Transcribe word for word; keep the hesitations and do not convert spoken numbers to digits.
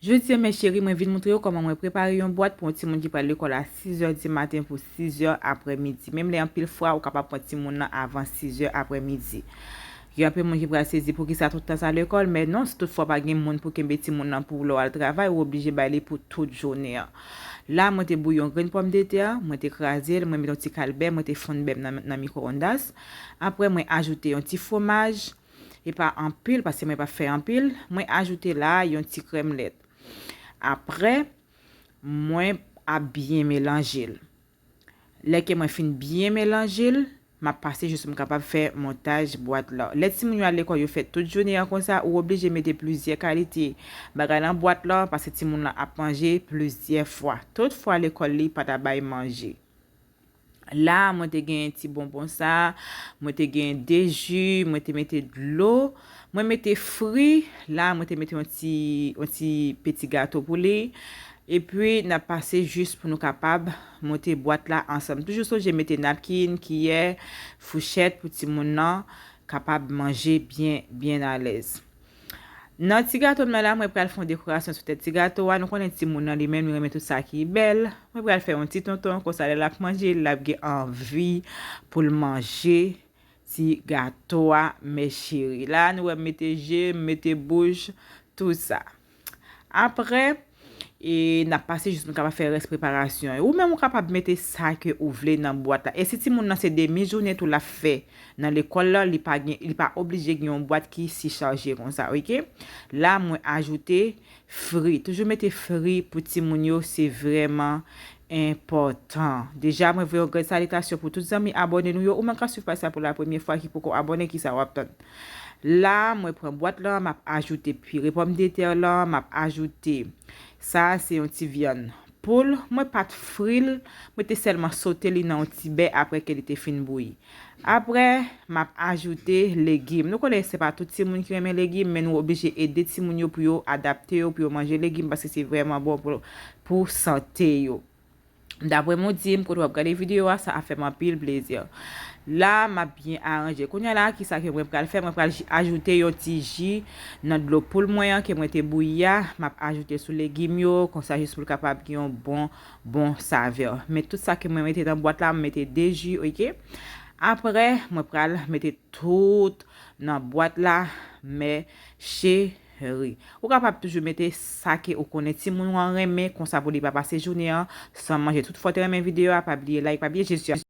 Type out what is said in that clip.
Jodi a, mes chéris, mwen vin montre yo kòman mwen prepare yon bwat pou yon timoun ki pral lekòl a sizè di maten pou sizè aprèmidi. Menm lè anpil fwa, ou kapab pran timoun nan avan sizè aprèmidi. Gen anpil moun ki pral sezi poukisa tout tan sa lekòl, men non, si toutfwa pa gen moun pou kenbe timoun nan pou lè w al travay, ou oblije bay li pou tout jounen an. La, mwen te bouyi yon grenn pòmdetè, mwen te kraze l, mwen mete yon ti kalbè, mwen te fonn bè m nan, nan mikroondas. Apre, mwen ajoute yon ti fwomaj, e pa anpil, paske mwen pa fè anpil, mwen ajoute la yon ti krèm lèt. Apre, mwen ap byen melanje l. Lè ke mwen fin byen melanje l, m ap pase jis pou m kapab fè montaj bwat la. Lè timoun yo al lekòl, yo fè tout jounen an konsa, ou oblije mete plizyè kalite bagay nan bwat la, paske timoun lan ap manje plizyè fwa. Tout fwa lekòl li pa ta bay manje. La, mwen te gen ti bonbon sa, mwen te gen de ji, mwen te mete dlo, mwen mete fri, la, mwen te mete yon ti, yon ti peti gato pou li. Epi, n ap pase jis pou nou kapab monte bwat la ansanm. Toujou sonje mete napkin, kiyè, fouchèt pou timoun nan kapab manje byen, byen alèz. Nan ti gato m nan la, mwen pral fè yon dekorasyon sou tèt ti gato a. Nou konnen timoun nan li menm, li renmen tout sa ki bèl. Mwen pral fè yon ti tonton, konsa lè l ap manje, l ap gen anvi pou l manje ti gato a, mes chéris. La, nou wè m mete je, m mete bouch, tout sa. Apre, e n ap pase jis nou kapab fè rès preparasyon yo. Ou menm ou kapab mete sa ke ou vle nan bwat la. E si timoun nan se demi jounen tou l ap fè nan lekòl la, li pa gen, li pa oblije gen yon bwat ki sichaje konsa, oke? La, mwen ajoute fri. Toujou mete fri pou timoun yo, se vrèman enpòtan. Deja, mwen voye yon grenn salitasyon pou tout zanmi abòne nou yo. Ou menm k ap swiv paj sa pou la premye fwa ki poko abòne, kisa w ap tann? La, mwen pran bwat lan, m ap ajoute pire pòmdetè lan, m ap ajoute, sa a se yon ti vyann poul, mwen pa t fri l, mwen te sèlman sote li nan yon ti bè apre ke li te fin bouyi. Apre, m ap ajoute legim. Nou konnen se pa tout timoun ki renmen legim, men nou oblije ede timoun yo pou yo adapte yo, pou yo manje legim, paske se vrèman bon pou, pou sante yo. Daprè mwen di m, kote w ap gade videyo a, sa ap fè m anpil plezi. La, m ap byen aranje. Kounye a la, kisa ke mwen pral fè? Mwen pral ji-, ajoute yon ti ji nan dlo poul mwen an ke mwen te bouyi a. M ap ajoute sou legim yo, konsa jis pou l kapab gen yon bon, bon savè. Men tout sa ke mwen mete nan bwat la, m mete de ji, oke? Apre, mwen pral mete tout nan bwat la, mes chéris. Ou kapab toujou mete sa ke ou konnen timoun ou an renmen, konsa pou li pa pase jounen an san manje. Tout fwa w te renmen videyo a, pa bliye like, pa bliye jezi a.